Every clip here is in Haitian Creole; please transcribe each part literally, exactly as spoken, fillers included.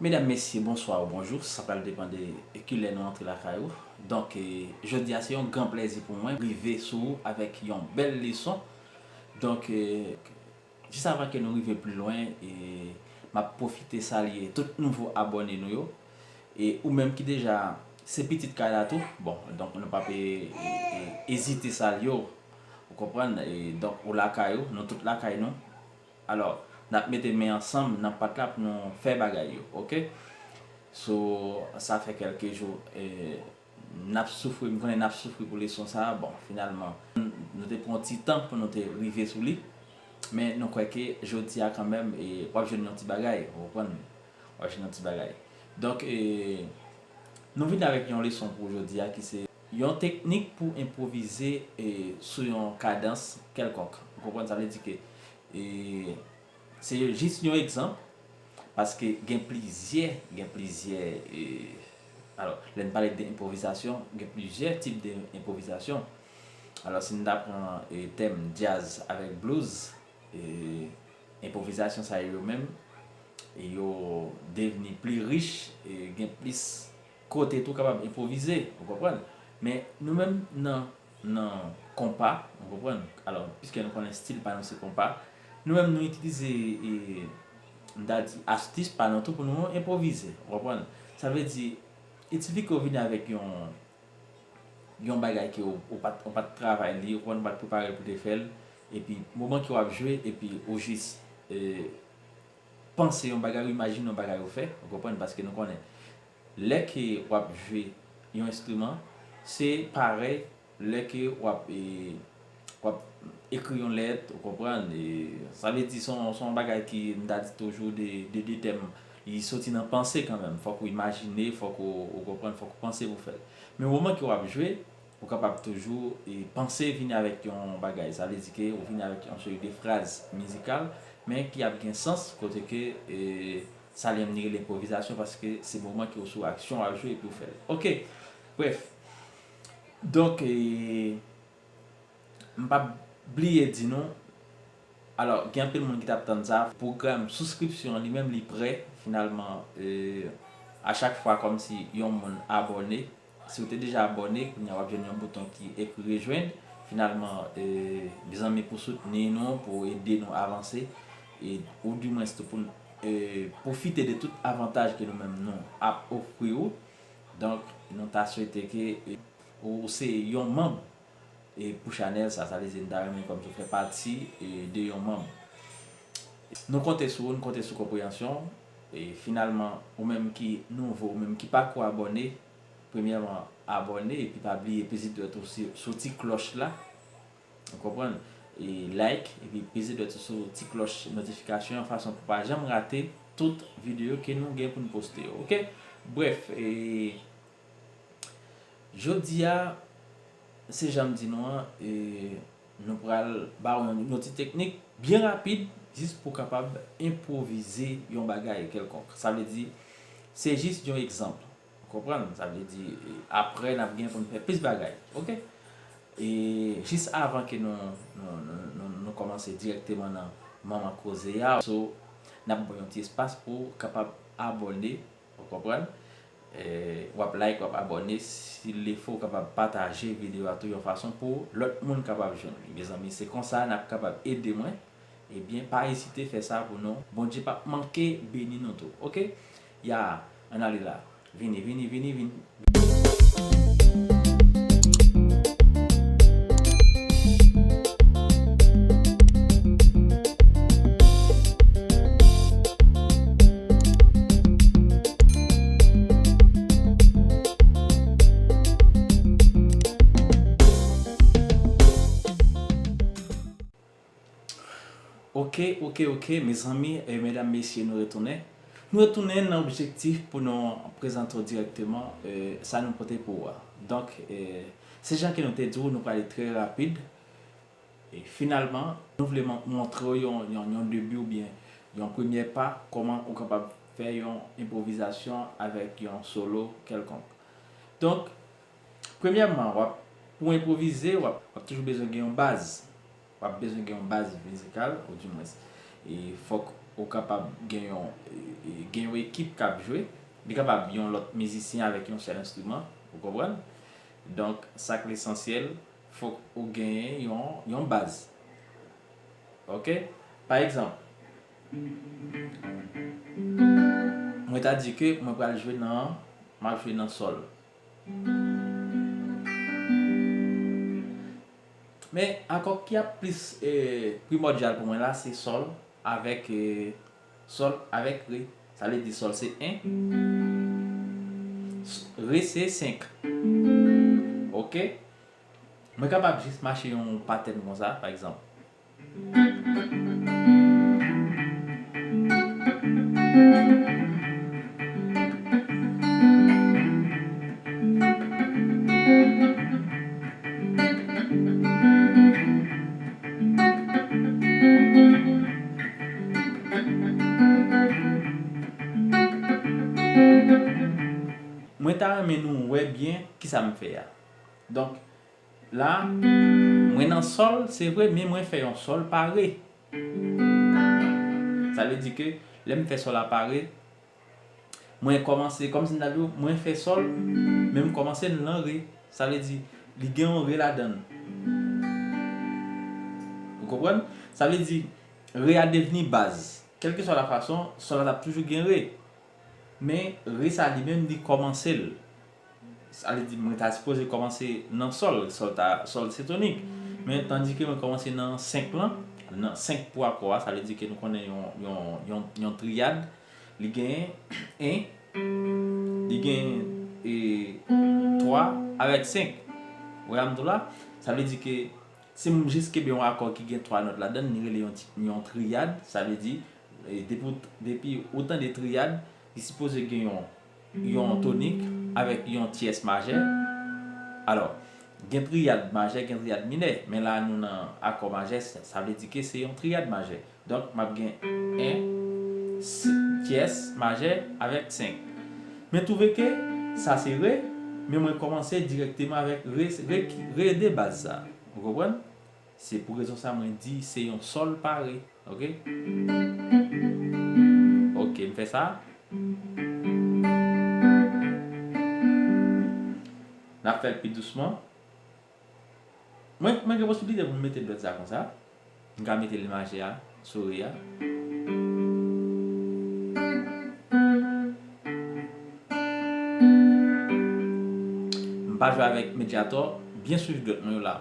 Medam, mesye, bonswa ou bonjou. Sa pral depann de kilè nou antre lakay ou. Donk, eh, jodi a se yon gran plèzi pou mwen rive sou ou avèk yon bèl leson. Donk, eh, jis avan ke nou rive pi lwen, eh, m ap pwofite salye tout nouvo abòne nou yo. E ou menm ki deja se pitit kay la tou, bon, donk nou p ap, eh, eh, eh, ezite salye w. Ou konprann? E donk, ou lakay ou, nou tout lakay nou. Alò, n ap mete men ansanm nan pat la pou nou fè bagay yo, oke? So, sa fè kèlke jou, eh, n ap soufri, m konnen n ap soufri pou leson sa a. Bon, finalman, nou te pran yon ti tan pou nou te rive sou li. Men nou kwè ke jodi a kanmenm, eh, w ap jwenn yon ti bagay, ou konprann? W ap jwenn yon ti bagay. Donk, eh, nou vin avèk yon leson pou jodi a ki se yon teknik pou enpwovize, eh, sou yon kadans kèlkonk. Ou konprann? Sa vle di ke, eh, se jis yon egzanp, paske gen plizyè, gen plizyè, eh, alò, lè n pale de enpwovizasyon, gen plizyè tip de enpwovizasyon. Alò, si n ta pran, eh, tèm djaz avèk blues, eh, enpwovizasyon sa yo menm, yo devni pli rich, e gen plis kote tou kapab enpwovize, ou konprann? Men nou menm nan, nan konpa, ou konprann? Alò, piske nou konnen stil pa nou se konpa, nou menm nou itilize, e, m ta di astis pa nou tou pou nou enpwovize, ou konprann? Sa vle di, il sifi ke w vini avèk yon, yon bagay ke w, ou pa t, ou pa t travay li, ou konprann, ou pa t prepare l pou te fè l, epi moman ke w ap jwe, epi ou jis, e, panse yon bagay, ou imajine yon bagay ou fè, ou konprann, paske nou konnen, lè ke w ap jwe yon enstriman, se parèy lè ke w ap, e, w ap ekri yon lèt, ou konprann, e, sa vle di se yon, se yon bagay ki, m ta di toujou de, de, de tèm, li soti nan panse kanmenm, fòk ou imajine, fòk ou, ou konprann, fòk ou panse pou fè l. Men moman ke w ap jwe, ou kapab toujou, e, panse vini avèk yon bagay. Sa vle di ke ou vini avèk yon seri de fraz mizikal, men ki ap gen sans kote ke, e, sa li menm li rele enpwovizasyon, paske se moman ke w sou aksyon w ap jwe epi w fè l. Oke. Brèf. Donk, e, m p ap bliye di nou, alò, gen anpil moun ki t ap tann sa. Pwogram souskripsyon an li menm li prè, finalman, e, a chak fwa kòmsi yon moun abòne, si w te deja abòne, kounye a w ap jwenn yon bouton ki ekri rejwenn. Finalman, e, mezanmi, pou soutni nou, pou ede nou avanse, e, ou dimwens tou pou, e, pwofite de tout avantaj ke nou menm nou ap ofri w. Donk, nou ta swete ke, e, ou se yon manm, e, pou chanèl sa, sa vle di n ta renmen kòmsi w fè pati, e, de yon manm. Nou konte sou ou, nou konte sou konpreyansyon w. E finalman, ou menm ki nouvo, ou menm ki pako abòne, premyèman, abòne, epi pa bliye peze dwèt ou sou, sou ti klòch la. Ou konprann? E like, epi peze dwèt ou sou ti klòch notifikasyon an, fason pou pa janm rate tout videyo ke nou gen pou n poste yo, oke? Brèf, e, jodi a, se jan m di nou an, e, nou pral ba w yon, yon ti teknik byen rapid, jis pou w kapab enpwovize yon bagay kèlkonk. Sa vle di, se jis yon egzanp. Ou konprann? Sa vle di, e, apre, n ap gen pou n fè plis bagay. Oke? E jis avan ke nou, nou, nou, nou, nou kòmanse dirèkteman nan manman koze a, so, n ap ba w yon ti espas pou w kapab abòne. Ou konprann? E, w ap like, w ap abòne. Si l fo, w kapab pataje videyo a tou yon fason pou lòt moun kapab jwenn li. Mezanmi, se konsa n ap kapab ede mwen. Ebyen, pa ezite fè sa pou nou. Bondye p ap manke beni nou tou. Oke? Ya, ann ale la. Vini, vini, vini, vini. Ok, ok, ok, mezanmi, e, medam, mesye, nou retounen. Nou retounen nan objektif pou nou prezante w dirèkteman, e, sa nou pote pou ou a. Donk, e, se jan ke nou te di w, nou prale trè rapid. E finalman, nou vle mon- montre w yon, yon, yon debi oubyen yon premyè pa, kòman ou kapab fè yon enpwovizasyon avèk yon solo kèlkonk. Donk, premyèman, w ap, pou enpwovize, w ap, w ap toujou bezwen gen yon baz. W ap bezwen gen yon baz mizikal, oudimwens, e fòk ou kapab gen yon, e, e, gen yon ekip k ap jwe. Li kapab yon lòt mizisyen avèk yon sèl enstriman, ou konprann? Donk, sa k lesansyèl, fòk ou genyen yon, yon baz. Ok? Pa egzanp, mwen ta di ke mwen pral jwe nan, m ap jwe nan sòl. Men akò ki ap plis, e, primòdyal pou mwen la, se sòl avèk, e, sòl avèk re. Sa vle di sòl se en, re se senk. Ok? Mwen kapab jis mache yon patèn konsa, pa egzanp. Mwen ta renmen nou wè byen kisa m fè a. Donk, la, mwen nan sòl, se vre, men mwen fè yon sòl pa re. Sa vle di ke lè m fè sòl la pa re, mwen kòmanse, kòmsi m ta di w, mwen fè sòl, men m kòmanse l nan re. Sa vle di, li gen yon re ladan l. Ou konprann? Sa vle di, re a devni baz. Kèlkeswa la fason, sòl la t ap toujou gen re. Men re sa li menm, li kòmanse l. Sa vle di, mwen ta sipoze kòmanse nan sòl, sòl ta, sòl se tonik. Men tandike mwen kòmanse nan senk lan, nan senk pou akò a, sa vle di ke nou konnen yon, yon, yon, yon triyad, li gen en, li gen, e, twa avèk senk. Ou wè sa m di w la? Sa vle di ke si m jis kenbe yon akò ki gen twa nòt ladan l, li rele yon ti, yon triyad, sa vle di, e, depi w, depi ou tande triyad, li sipoze gen yon, yon tonik avèk yon tyès majè. Alò, gen triyad majè, gen triyad minè, men la nou nan akò majè, sa, sa vle di ke se yon triyad majè. Donk, m ap gen en, s-, tyès majè avèk senk. Men twouve ke sa se re, men mwen kòmanse dirèkteman avèk re, re, re de baz sa. Ou konprann? Se pou rezon sa mwen di se yon sòl pa re. Ok? Ok, m fè sa. N ap fè l pi dousman. Mwen, mwen gen posiblite pou m mete dwèt sa konsa. M ka mete l majè a sou re a. M pa jwe avèk medyatò, byen swiv dwèt mwen yo la.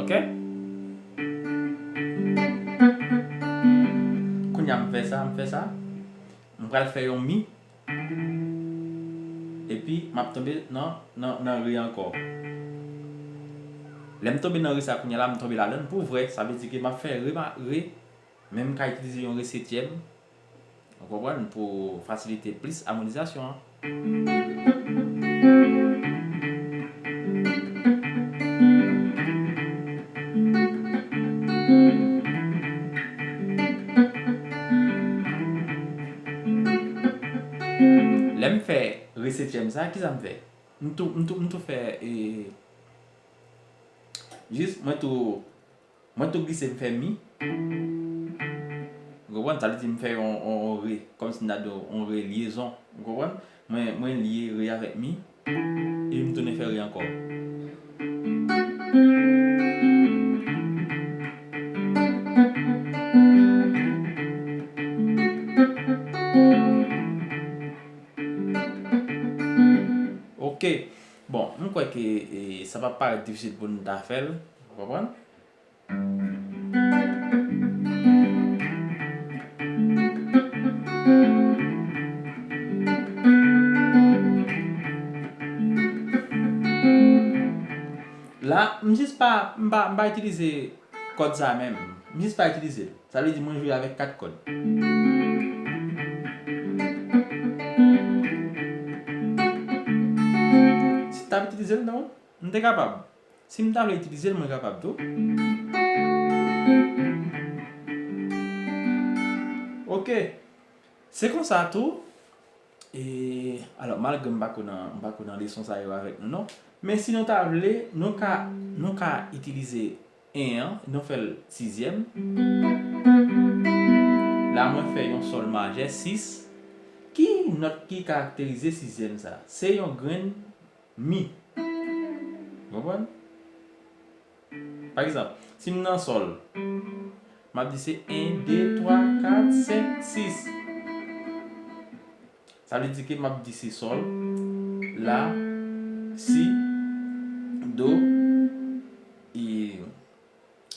Ok? Kounye a m fè sa, m fè sa. M pral fè yon mi. Epi, m ap tonbe nan, nan, nan re ankò. Lè m tonbe nan re sa kounye a la, m tonbe ladan l pou vrè. Sa vle di ke m ap fè re, ma-, re, men m ka itilize yon re setyèm. Ou konprann? Pou fasilite plis amonizasyon an. Lè m fè re setyèm sa, kisa m fè? M tou, m tou, m tou fè, e, jis, mwen tou, mwen tou glise m fè mi. Ou konprann? Sa vle di m fè yon, yon, yon re, kòmsi m ta di w yon re lyezon. Ou konprann? Mwen, mwen lye re avèk mi, epi m tounen fè re ankò. Ok. Bon, m kwè ke, e, sa p ap parèt difisil pou n ta fè l. Ou konprann? La, m jis pa, m pa, m pa itilize kòd sa menm. M jis pa itilize l. Sa vle di mwen jwe avèk kat kòd. Si m t ap itilize l, non, m te kapab. Si m ta vle itilize l, mwen kapab tou. Ok. Se konsa tou. E, alò, malgre m pa ko nan, m pa ko nan leson sa yo avèk nou, non. Men si nou ta vle, nou ka, nou ka itilize en an, nou fè l sizyèm. La, mwen fè yon sòl majè, sis. Ki nòt ki karakterize sizyèm sa? Se yon grenn mi. Ou konprann? Pa egzanp, si m nan sòl, m ap di se en, de, twa, kat, senk, sis. Sa vle di ke m ap di se sòl, la, si, do, e,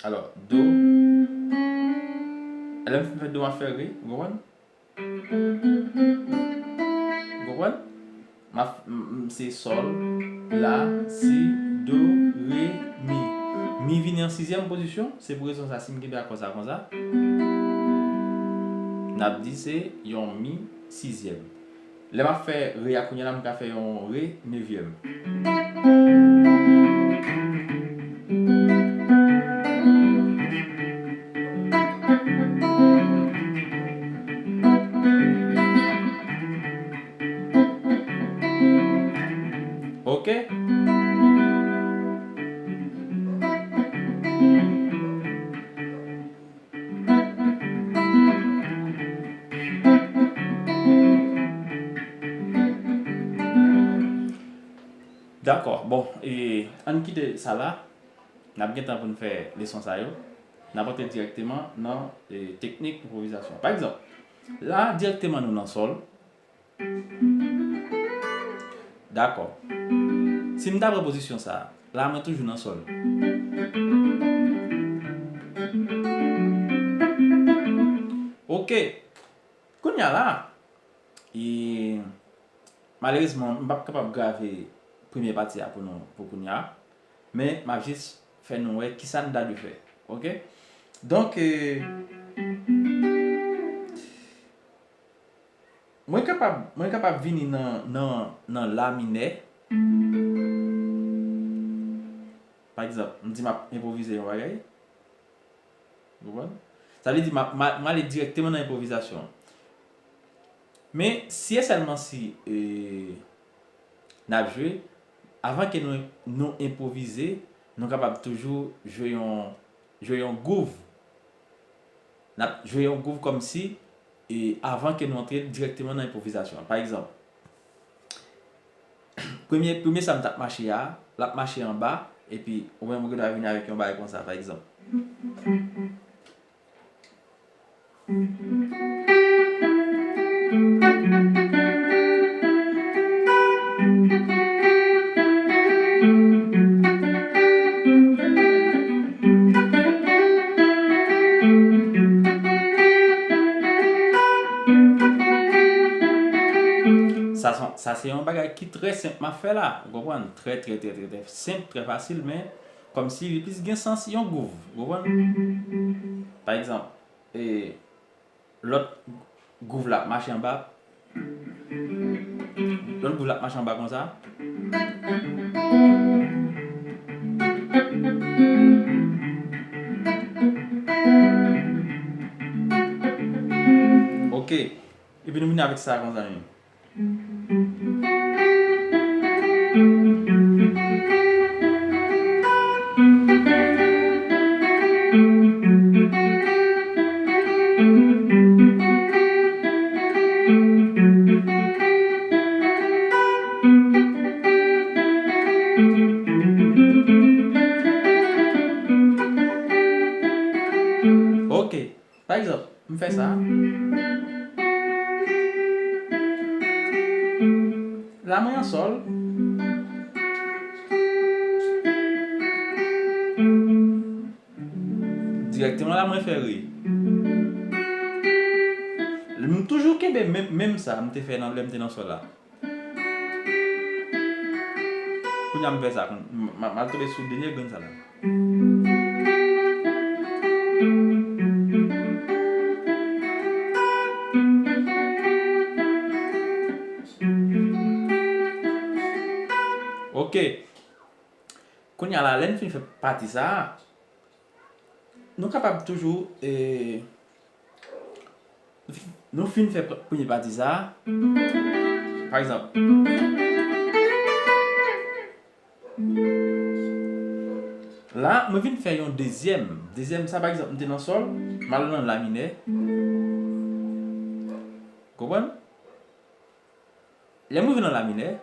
alò, do. Lè m fin fè do, m ap fè re, ou konprann? Ou konprann? M ap, m, m, se sòl, la, si, do, re, mi. Mi vini an sizyèm pozisyon, se pou rezon sa, si m kenbe akò sa konsa, n ap di se yon mi sizyèm. Lè m ap fè re a kounye a la, m ka fè yon re nevyèm. Ok. Dakò. Bon, e, ann kite sa la. N ap gen tan pou n fè leson sa yo. N ap antre dirèkteman nan, e, teknik enpwovizasyon. Pa egzanp, la, dirèkteman nou nan sòl. Dakò. Si m ta pran pozisyon sa a, la mwen toujou nan sòl. Ok. Kounye a la, e, malerezman, m p ap kapab grave premye pati a pou nou, pou kounye a. Men, m ap jis fè nou wè kisa n ta dwe fè. Ok? Donk, e, Mwen kapab, mwen kapab vini nan, nan, nan la minè. Pa egzanp, m di m ap enpwovize yon bagay. Ou konprann? Sa vle di m ap, m a, m ale dirèkteman nan enpwovizasyon. Men, si e sèlman si, e, n ap jwe, avan ke nou, nou enpwovize, nou kapab toujou jwe yon, jwe yon gwouv. N ap jwe yon gwouv kòmsi, e, avan ke nou antre dirèkteman nan enpwovizasyon. Pa egzanp, premye, premye sa m t ap mache a, l ap mache anba, epi ou menm ou gendwa vini avèk yon bagay konsa, pa egzanp. Sa se, sa se yon bagay ki trè senp m ap fè la, ou konprann? Trè, trè, trè, trè, trè senp, trè fasil, men kòmsi li plis gen sans yon gwouv, ou konprann? Pa egzanp, e, lòt gwouv la ap mache anba. Lòt gwouv la ap mache anba konsa. Ok. Epi nou vini avèk sa konsa menm. Ok. Pa egzanp, m fè sa. La mwen an sòl. Dirèkteman la mwen fè re. M toujou kenbe menm, menm sa m te fè nan lè m te nan sòl la. Kounye a m fè sa, m, m, m al tonbe sou dènye grenn sa la. Ok. Kounye a la, lè n fin fè pati sa a, nou kapab toujou, e, nou fin fè pr-, premye pati sa a. Pa egzanp, la, mwen vin fè yon dezyèm. Dezyèm sa, pa egzanp, m te nan sòl, m al nan la minè. Konprann? Lè m rive nan la minè,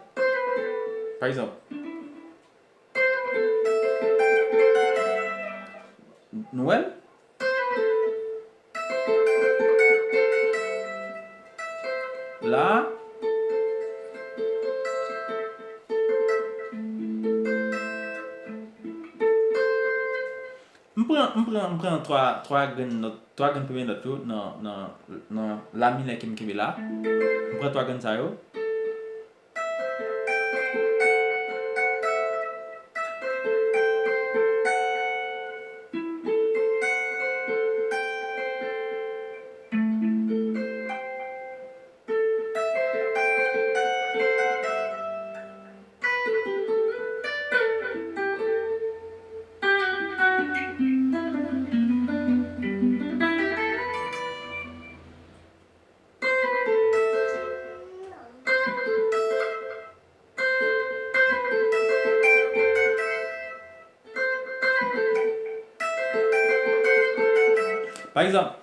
pa egzanp, nou wè l? La, m pran, m pran, m pran twa, twa grenn nòt, twa grenn premye nòt yo nan, nan, nan la minè ke m kenbe la. M pran twa grenn sa yo. Pa egzanp,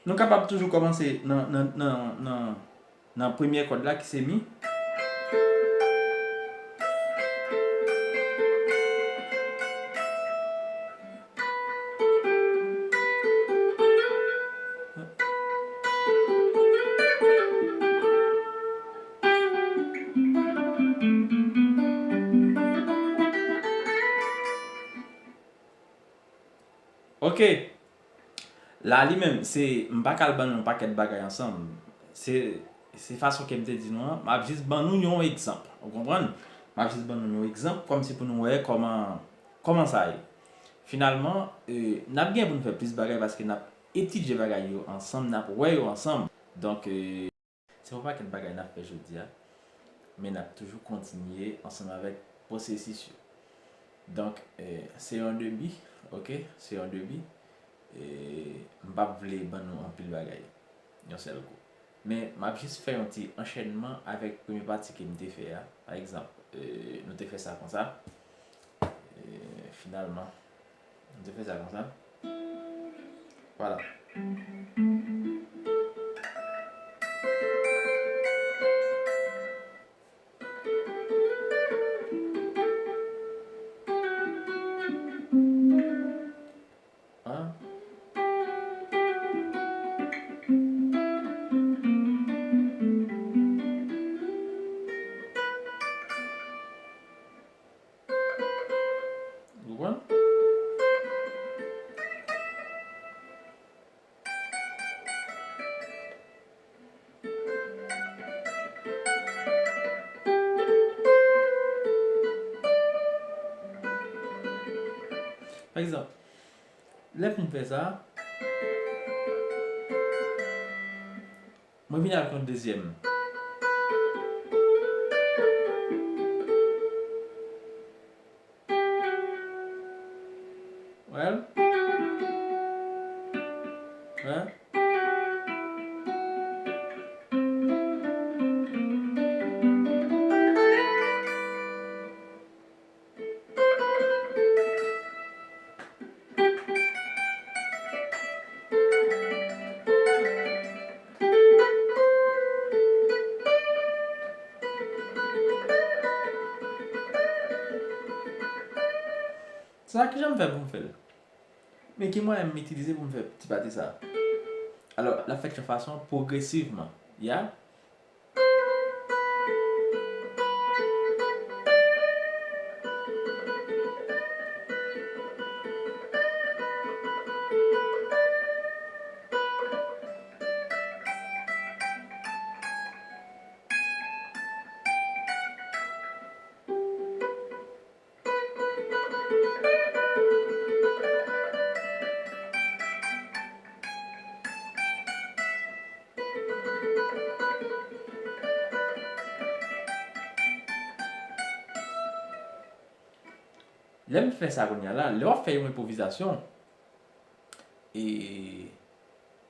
nou kapab toujou kòmanse nan, nan, nan, nan, nan premye kòd la ki se mi. Ok. La li menm, se, m pa ka al ban nou yon pakèt bagay ansanm. Se, se fason ke m te di nou an, m ap jis ban nou yon egzanp. Ou konprann? M ap jis ban nou yon egzanp, kòmsi pou nou wè kòman, kòman sa ye. Finalman, e, n ap gen pou n fè plis bagay paske n ap etidye bagay yo ansanm, n ap wè yo ansanm. Donk, e, se yon pakèt bagay n ap fè jodi a, men n ap toujou kontinye ansanm avèk pwosesis yo. Donk, e, se yon debi, ok? Se yon debi. E, m p ap vle ban nou anpil bagay yon sèl kou. Men, m ap jis fè yon ti anchènman avèk premye pati ke m te fè a. Pa egzanp, e, nou te fè sa konsa. E, finalman, nou te fè sa konsa. Vwala. An. Ou konprann? Pa egzanp, lè m fin fè sa, mwen vin al kont dezyèm. Well. Hein? Sa, kijan m fè pou m fè l? Men ki mwayen m itilize pou m fè ti pati sa? Alò, l ap fèt yon fason pwogresivman. Ya? Lè m fè sa kounye a la, lè w ap fè yon enpwovizasyon, e,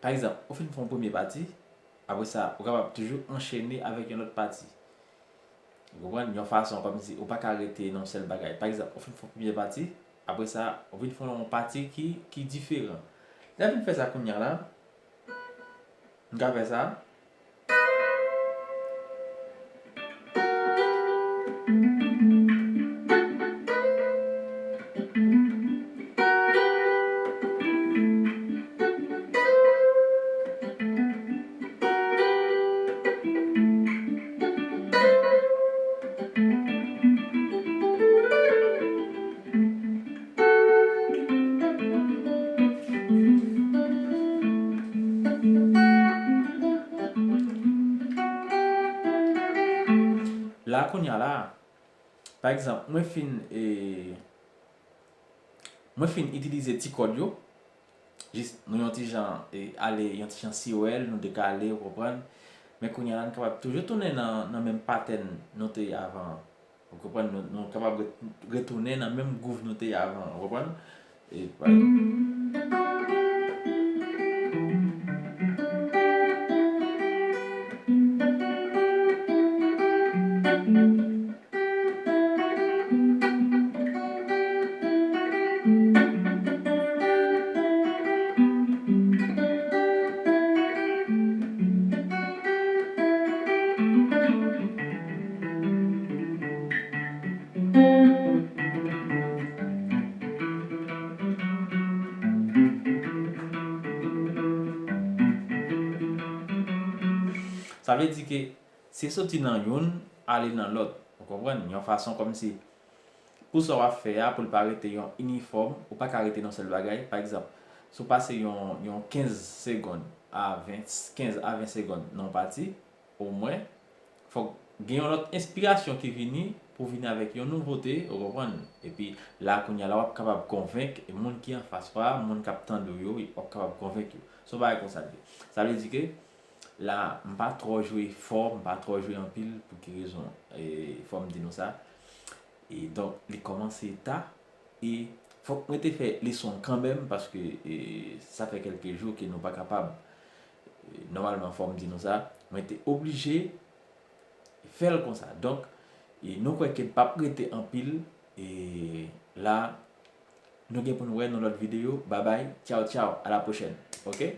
pa egzanp, ou fin fè yon premye pati, apre sa, ou kapab toujou anchene avèk yon lòt pati. Ou konprann? Yon fason kòmsi ou pa ka rete nan yon sèl bagay. Pa egzanp, ou fin fè yon premye pati, apre sa, ou vin fè yon pati ki, ki diferan. Lè m fin fè sa kounye a la, m ka fè sa. La kounye a la, pa egzanp, mwen fin, e, mwen fin itilize ti kòd yo, jis nou yon ti jan, e, ale yon ti jan siwèl, nou dekale, ou konprann? Men kounye a la, nou kapab toujou tounen nan, nan menm patèn nou te ye avan an. Ou konprann? Nou, nou kapab ret-, retounen nan menm gwouv nou te ye avan an, ou konprann? E, pa egzanp. Sa vle di ke se soti nan youn, ale nan lòt. Ou konprann? Yon fason kòmsi pou sa w ap fè a, pou l pa rete yon inifòm, ou pa ka rete nan yon sèl bagay. Pa egzanp, si w pase yon, yon kenz segonn a ven, kenz a ven segonn nan yon pati, omwen, fòk gen yon lòt enspirasyon ki vini pou vini avèk yon nouvote, ou konprann? Epi la, kounye a la, w ap kapab konvenk moun ki anfas ou a, moun k ap tande w yo, w ap kapab konvenk yo. Se yon bagay konsa l ye. Sa vle di ke la, m pa twò jwe fò, m pa twò jwe anpil, pou ki rezon, e, fò m di nou sa. E donk, li kòmanse ta, e fòk mwen te fè leson kanmenm, paske, e, sa fè kèlke jou ke nou pa kapab, e, nòmalman, fò m di nou sa, mwen te oblije fè l konsa. Donk, e, nou kwè ke n p ap rete anpil, e, la, nou gen pou n wè nan lòt videyo. Babay, tchaw, tchaw, a la pwochèn, oke?